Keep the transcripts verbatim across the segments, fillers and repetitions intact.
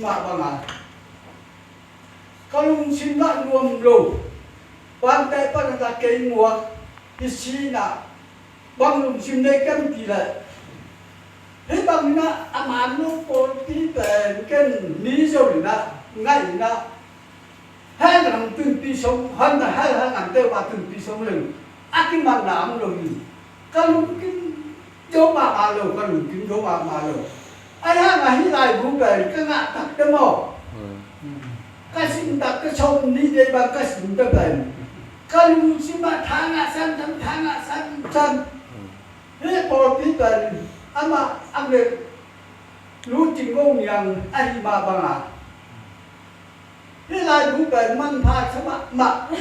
mah banga ka lungsim ah nuam lo. Vante pan a kei muak hi sinah bang lungsim nei kem ti leh, hih bang inah a man lo pawlpi pen ken mi zo inah ngaih inah hel ram tunpi som han na hel hel ram teuh ba tunpi som leng a kimanna om lo hi. Ka lungkim zo mahmah lo, ka lungkim zo mahmah lo. Ahi hang a hih laibu pen ka ngah takte maw, ka sim takte, sawm nih dei bang ka simte pen ka lungsim ah tha ngah sansan, tha ngah sansan. Hih pawlpi pen amah a ngen Lu Cing Go Niang ahi mah banga hih laibu pen manpha sa mahmah.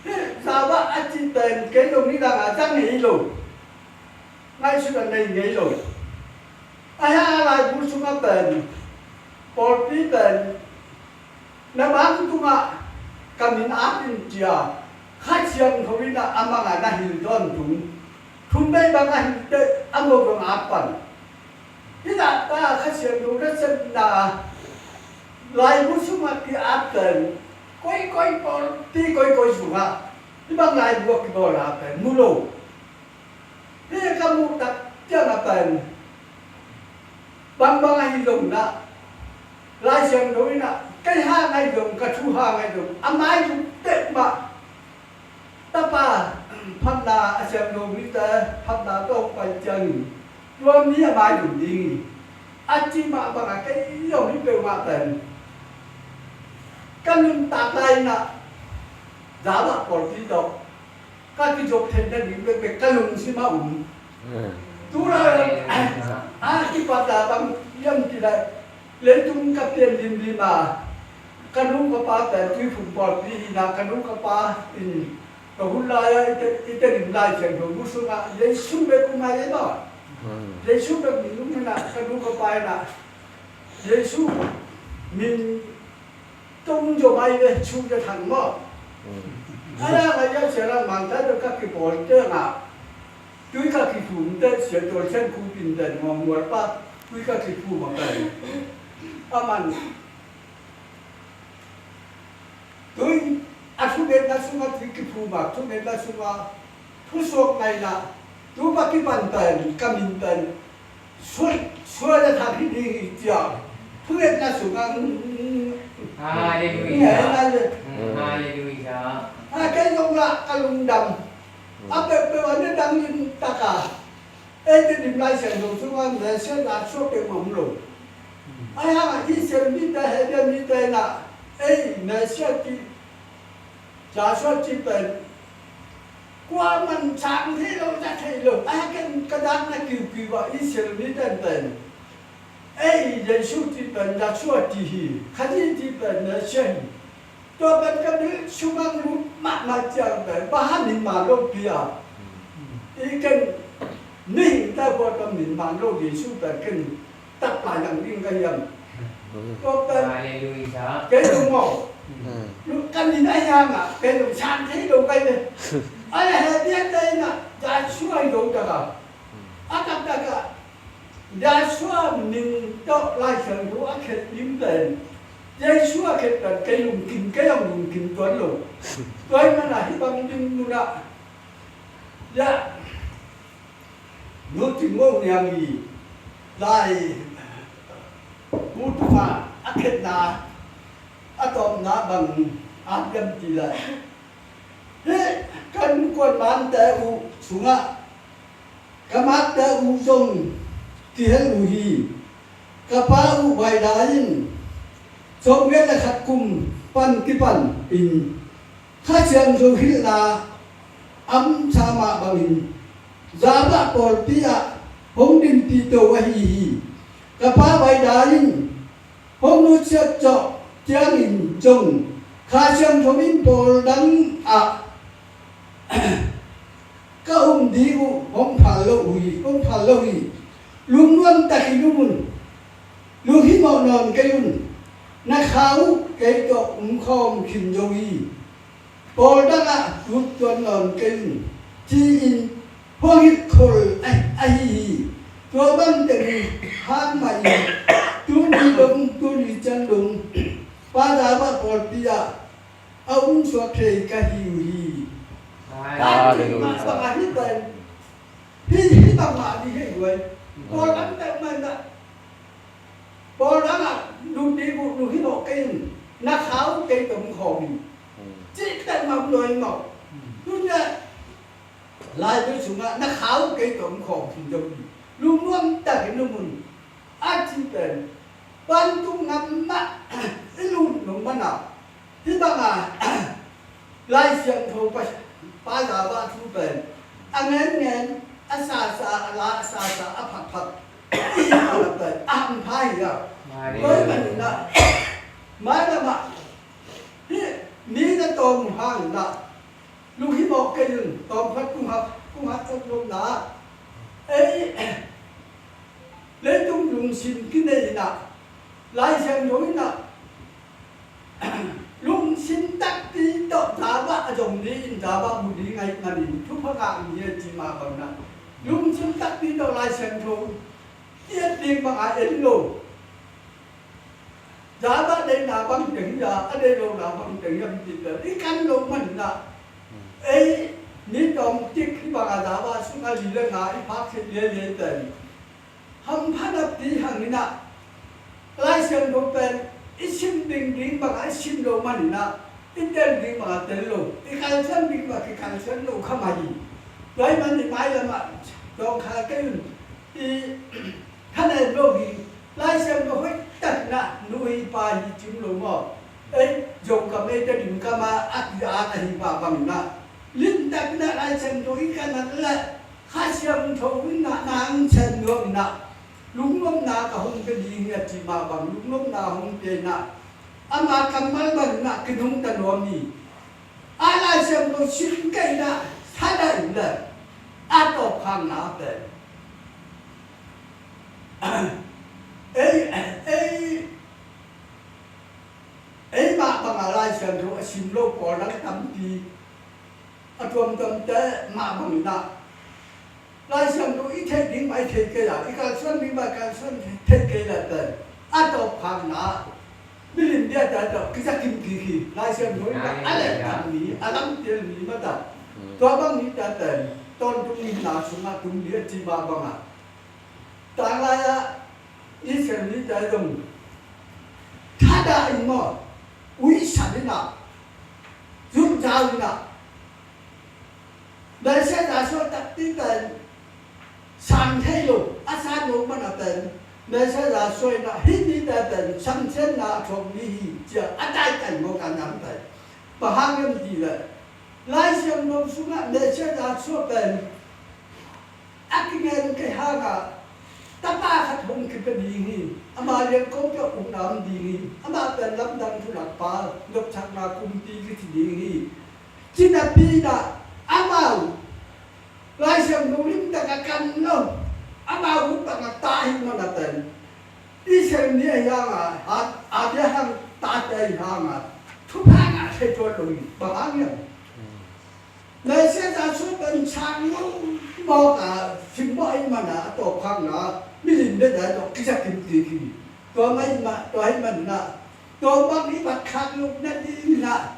Hih Zava a cih pen kei zong nidang a za ngei lo, ngaihsut a nei ngei lo. Ahi a laibu sungah pen pawlpi pen na bang tungah ka min at in cia Kha Siangtho inah a mangah na hil tawntung, thum bei bang a hil teh a ngo bang at pan. Hih dah ta Kha Siangtho na sepna laibu sungah ki at pen koikoi pawlpi koikoi sungah hih bang laibu a kibawl a pen mu lo. Hih ka muh tak ciang a pen bangbang ahi zong inah Lai Siangtho inah kei hang ahi zong, ka thu hang ahi zong a maizum peuhmah. Tapa phatna, a siangtho mite phatna tawh pai ciangin tua mi a maizum ding hi, a cih mah bangah kei zong hih peuhmah pen ka nuntak lai inah Zava pawlpi tawh ka kizop theihna ding bekbek ka lungsim ah um. Tu lai a kipat a bang hiam cih leh, leitung ka pian limlim a ka nu ka pa pen Tuiphum pawlpi hi inah, ka nu ka pa in ka hun lai-a i Te-, i Tedim Lai Siangtho bu sungah Jesu bek um a, ei maw. Jesu bek min um inah ka nu ka pa inah Jesu min tong zo mai ve, Suk Za Thang maw. A la ngai a sia la mang ta do ka kipawl te nga. Tui ka kithum te sia tol sen ku pin te ngong mual pa. Tui ka kithum a kai. A man. Tui a thu ngen na sung a tui kithum a, thu ngen na sung a. Thu suak ngai na. Tu pa kipan pen, ka min pen. Suai, suai le thak hi ding hi cia. Thu ngetna sungah, mm, mm, mm. Hallelujah. Ngai na le. Mm, hallelujah. A kei zong lah ka lungdam. A peuhpeuh a ne dang in taka. Ei Tedim Lai Siangtho sungah Messiah la suak peuh mah om lo. Ahi hangah Israel mite, Hebrew mite na. Ei Messiah ti Joshua cih pen kuaman sang thei lo, za thei lo. A ken ka dakna kiukiu ah Israel mite pen ei Jesu cih pen Joshua cih hi, Khazih cih pen Messiah hi. Tua pen ka bil sungah lut mahmah ciang pen bang hang min man lo pi a. I ken mihingte buat pen min man lo Jesu pen ken tak lai lang ding ka hiam? Tua pen hallelujah. Kei zong maw. Lu kan in a hiam ah kei zong sang thei lo kai ve. A la he bia te in ah Joshua hi lo tak a. A tak tak a Joshua min tawh Lai Siangtho a khet ding pen Jesu a khet pen kei lungkim, kei zong lungkim tuan lo. Tua hi man a hih bang ding mun ah. Ya. Nu Cing Mung Niang i lai bu tungah a khetna a tawpna bang a piang ti lai. Hih kan kuanmante uh sungah ka makte uh zong kihel uh hi. Ka pa uh Vai Dai in sawmgiat le khat kum pan kipan in Kha Siangtho hilhna amsa mah bangin Zava pawlpi ah hong dinpih to ahi hi. Ka pa Vai Dai in hong nusiat zawh ciangin zong Kha Siangtho in pawl dang ah ka um ding uh hong phal lo uh hi, hong phal lo hi. Lungnuam takin um un. Lunghimawh nawn kei un. Na kha uh kei tawh um khawm khin zo hi. Pawl dangah lut tuan nawn kei un, ci-in hong hilh khol ahi hi. Tua bang teng hang mah in tuni Pa David pawlpi ah a um suak thei ka hi uh hi. Hallelujah. Hih bangmah ni hei guai. Pawl an tek man dah. Pawl an ah lung ding uh lung hi mawh kei in na khau kei tawh om khawm hi. Cih tek man loi mawh. Tun dah Lai Bible sungah na khau kei tawh om khawm hi dong hi. Lungnuam takin um un. A ci pen bantuk ngam mah i lut nung mana hih banga Lai Siangtho pa, pa David thu pen a ngen ngen, a sasa a la, a sasa a phat phat i hih mana pen a hampha hi a. Tua hi maninah mailamah hih mi na tawm uh hanginah lung hi mawh kei un. Tawmkhat kung hat, kung hat sak lomna ei leitung lungsim kinei inah Lai Siangtho inah lungsim takpi tawh David a zong ni in David mu ding ahih manin thupha ngah ni a ci mah banginah lungsim takpi tawh Lai Siangtho i et ding bangah en lo. David deihna bang teng hi a, a deih lohna bang teng hi a, mipite i kan loh maninah ei ni tawm tik hih bangah David sungah li le nga i phak theih liailiai pen hampha napi hanginah Lai Siangtho pen i sim ding ding bangah i sim lo maninah i tel ding bangah tel lo, i kalsuan ding bangah kikalsuan lo kha mah hi. Tua hi manin mailamah dawngkha kei un. I Khanem lo hi. Lai Siangtho hoih takinah nu hi pa hi cim lo maw? Ei, Zogam ei Tedim gam a a ki-at ahi mah banginah lim takinah Lai Siangtho i ka nat leh Kha Siangtho inah nang chan nuam inah lungnopna ka hong pia ding hi a ci mah bang lungnopna hong pia inah ama kammal banginah kinungta nuam hi. A Lai Siangtho sim kei inah thadah in leh a tawpkhakna pen ei, ei, ei mah bangah Lai Siangtho a sim lo pawl dang tampi a tuamtuamte mah banginah Lai Siangtho i theih ding mah i theih kei a, i kalsuan ding mah i kalsuan theih kei leh pen a tawpkhakna milim biate tawh kizakim kik hi. Lai Siangtho inah a lehtak ni, a lampial ni mah ta. Tua bang nite pen tawntung nihna sungah tung ding a ci mah bangah tanglai-ah Israel mite zong thadah in maw, uisak inah, zungzau inah, Messiah suah takpi pen sang thei lo, a sang lo mana pen Messiah suah inah hih mite pen samsiatna a thuak mi hi ci-a a taitai mawk a nam pen. Bang hang hiam cih leh Lai Siangtho sungah Messiah suah pen a kingen kei hangah tapa khat hong kipia ding hi. Ama lian ko peuh hong nam ding hi. Amah pen lamdang thulakpa, nopsakna kumpi kici ding hi. Ci napi inah amau Lai Siangtho limtak a kan lo, amau ut bangah ta hi mana pen Israel mi ahi hangah, a, Abraham tate ahi hangah thupha ngah thei tuan lo hi. Bang hang hiam? Messiah suah pen sang lo mawk a simmawh ahih mana a tawpkhakna milim biate tawh kizakim kik hi. Tua mah ahih ma, tua ahih maninah tua bang i phatkhak loh nading inah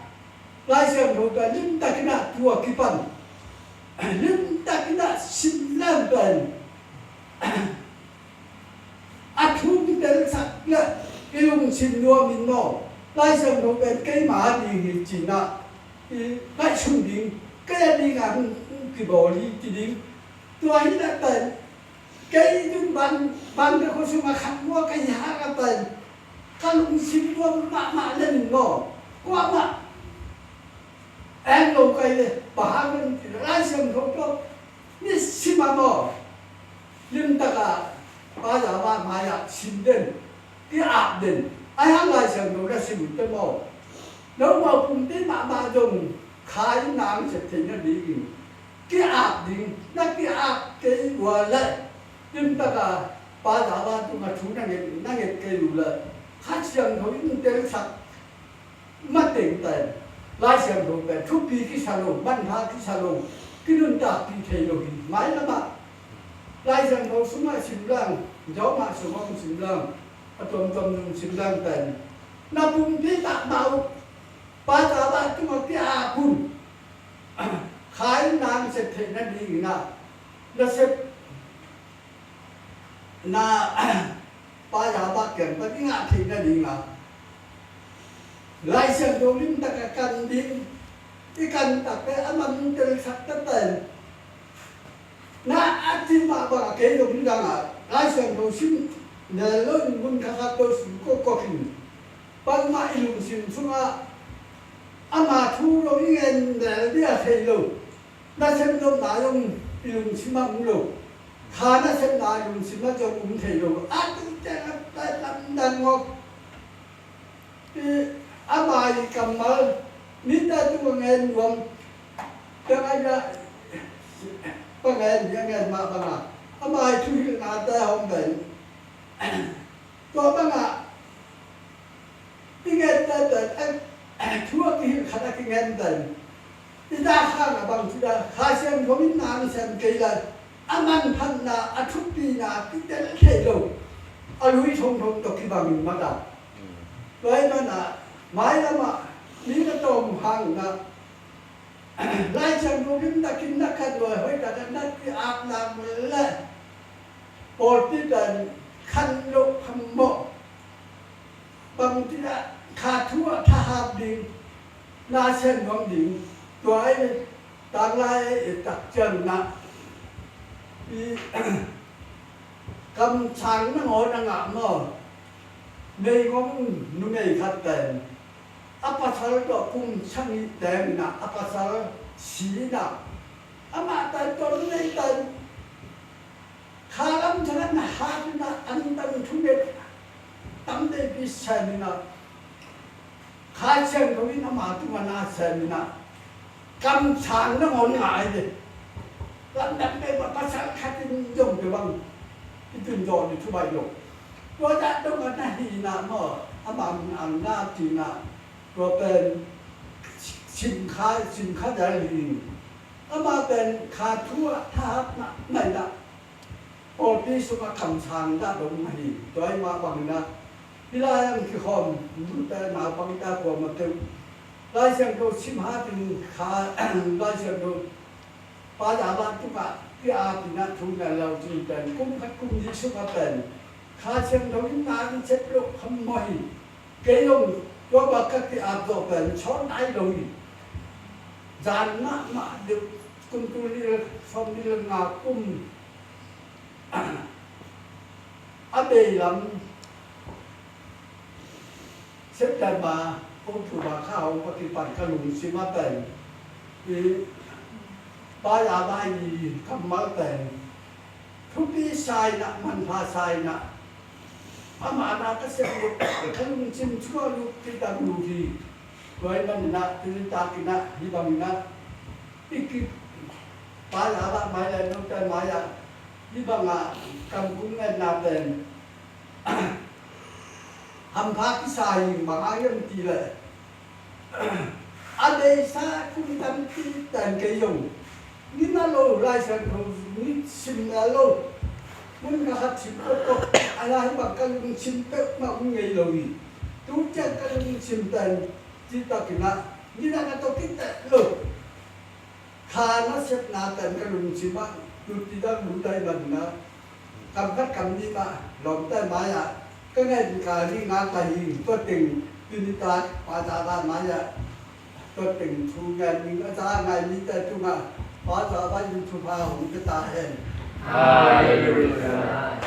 Lai Siangtho pen limtak inah tua kipan limtak inah sim leng pen a thu kitelsak leh i lungsim nuam in maw, Lai Siangtho pen keima a ding hi ci-inah i ngaihsun ding, kei a dingah hong kibawl hi ci ding. Tua hi leh pen kei zong bang, bangte khua sungah khat mua ka hi hang a pen ka lungsim nuam mahmah lel in maw, kuamah eng lo kei leh bang hang hiam cih leh Lai Siangtho tawh nisim a maw, limtak a Pa David mai-ah sim den, ki-ap den. Ahi hang Lai Siangtho na sim uh teh maw, note pumpi mahmah zong kha in na hong sep theih nadingin ki-ap ding, na ki-ap kei uh leh limtak a Pa David tungah thu na nget, na nget kei uh leh Kha Siangtho in telsak mateng pen Lai Siangtho pen thupi kisa lo, manpha kisa lo, kinuntakpih thei lo hi. Mailamah Lai Siangtho sungah sim leng, Rom sungah sim leng, a tuamtuam zong sim leng pen Na pumpi mahmah uh, Pa Jabah tungah ki-ap un. Kha in na sep theih nadingin ah, na sep na Pa Jabah kiang pan i ngah theih nadingah Lai Siangtho limtak a kan ding, i kan takte a man telsak ta pen. Na a cih mah bangah kei zong hih dangah Lai Siangtho sim nel lo in, mun kha khat lo sim kokok in, bangmah i lungsim sungah ama thu lo i ngen nel dia thei lo. Na sem lo na zong i lungsim ah um lo. Kha na sem na i lungsim ah zong um thei lo. A tu ciang a lamdang ngawk. I, ama i kammal mite tungah ngen nuam. Tengah a, pa ngen, a ngen mah bangah ama i thuhilhnate hong ven. Tua bangah i ngen pen, thu a kihilh khat a kingen pen, i dah khang a bang ci dah, Kha Siangtho in na sem kei lai. A manphatna, a thupina kitel thei lo. A lui thongthong tawh kibang in mata. Tua ahih manin ah, mailam ah mi na tawm hang in ah, Lai Siangtho limtakin na khan lo, hoih takin na ki-ap nak leh, pawlpi pen khan lo khan mawh. Bangci ah kha thu ah thahat ding, na sem nuam ding, tua i tanglai i tak ciang na i kamsang nangawn a ngah maw? Meigong numei khat pen a pasal tawh kum sagih teng in ah, a pasal si in ah, amah pen tua numei pen kha lam thang a na hat in ah, an tang thu nget tam deipi sem in ah, Kha Siangtho in ama tungah na sem in ah, kamsang nangawn ngah hi ve. Lamdang peuhmah, pasal khat in zong tua bang i tun zaw ding thu baih lo. Tua zah dongah na hih in ah maw, amah min ang na ci in ah, tua pen Simkha, Simkha Dal hi in, amah pen kha thu ah thahat mahmah in ah, pawlpi sungah kamsang dah dong ahi. Tua ahih mah bangin ah, hih lai-ah kikhawm nute naupangte kuamah peuh Lai Siangtho sim hat in, kha Lai Siangtho Pa Jabah tungah ki-ap in ah thu ngen lo cih pen kum khat kum nih sungah pen Kha Siangtho in na sep loh kha mawh hi. Kei zong tua bang ka ki-ap zawh pen sawt nai lo hi. Zan mahmah deuh, kum tul nih le sawmnih le nga kum a bei lam, September, October kha hong pa kipan ka lungsim ah pen i Pa Jabah i kammal pen thupi sa in ah, manpha sa in ah, amah na ka sem lut, ka lungsim sungah lut kidam lut hi. Tua ahih manin ah, tuni takin ah hih bangin ah i ki, Pa Jabah mai le note mai-ah hih bangah kamkung ngetna pen hampha kisa hi. Bang hang hiam cih leh, a beisa kum tampi pen kei zong, ni na lo, Lai Siangtho ni sim na lo, mun kha khat sim kokok, a la hih bang ka lungsim peuhmah um ngei lo hi. Tu ciang ka lungsim pen cihtakin ah, ni na na tawh kiteh lo. Kha nasepna pen ka lungsim ah lut kidam lut ahih manin ah, kam khat kam nih mah lawmte mai-ah ka ngen ka ding ngak lai hi. Tua teng tuni tak Pa Jabah mai-ah tua teng thu ngen ding a za ngai mite tungah Pa Jabah in thupha hong pia ta hen. Halleluiah.